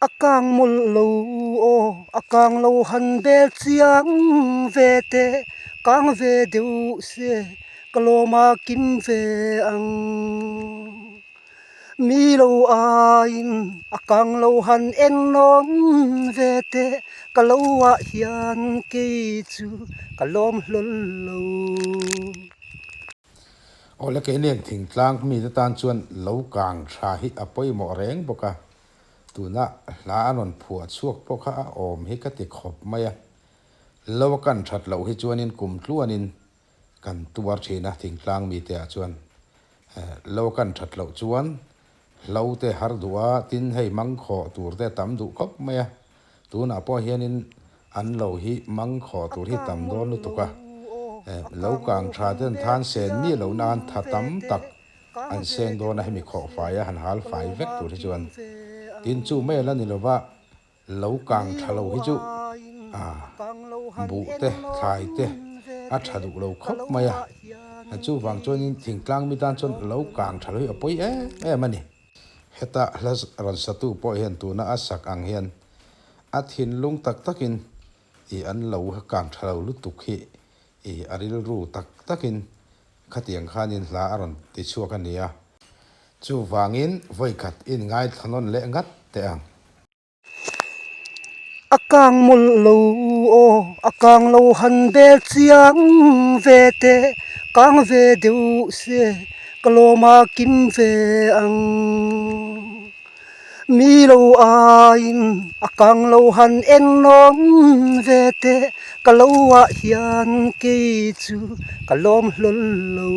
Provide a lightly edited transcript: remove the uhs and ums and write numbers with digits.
A kang mawlh lo aw, a kang lo han bel chiang ve teh, kang ve deuh se ka lawm a kim ve ang. Mi lo aiin a kang lo han en nawn ve teh, ka lo ah hian kei chu ka lawm hlawl lo. Awle keiniang thingtlang mite tan chuan lo kang tha hi a pawimawh reng bawk a, tuna hla a rawn phuah chhuak pawh kha a awm hi ka ti khawp mai a. Lo a kan that loh hi chuanin kum tluanin kan tuar thin a thingtlang mite ah chuan. Lo a kan that loh chuan hlo te har duh a, tin hei mangkhawh tur te a tam duh khawp mai a. Tunah pawh hianin an lo hi mangkhawh tur hi tam dawn lutuk a, lo kang tha ten than sen miah loh nan tha tam tak an seng dawn a, hemi khawh fai a han hal fai vek tur hi chuan tin chu mai a la ni lova, lo kang tha lo hi chu buh te thlai te a tha duh lo khawp mai a, chuvang chuanin thingtlang mi tan chuan lo kang tha lo hi a pawi em em a ni. Heta hla rawn satu pawh hian tuna a sak ang hian a thinlung tak takin i an lo kang tha lo lutuk hi i a rilru tak takin khatiang khanin hla a rawn ti chhuak a ni a. Chuvangin vawikhat in ngaithla nawn leh ngat teh ang. A kang mawlh lo aw, a kang lo han bel chiang ve teh, kang ve deuh se ka lawm a kim ve ang. Mi lo aiin a kang lo han en nawn ve teh, ka lo ah hian kei chu ka lawm hlawl lo.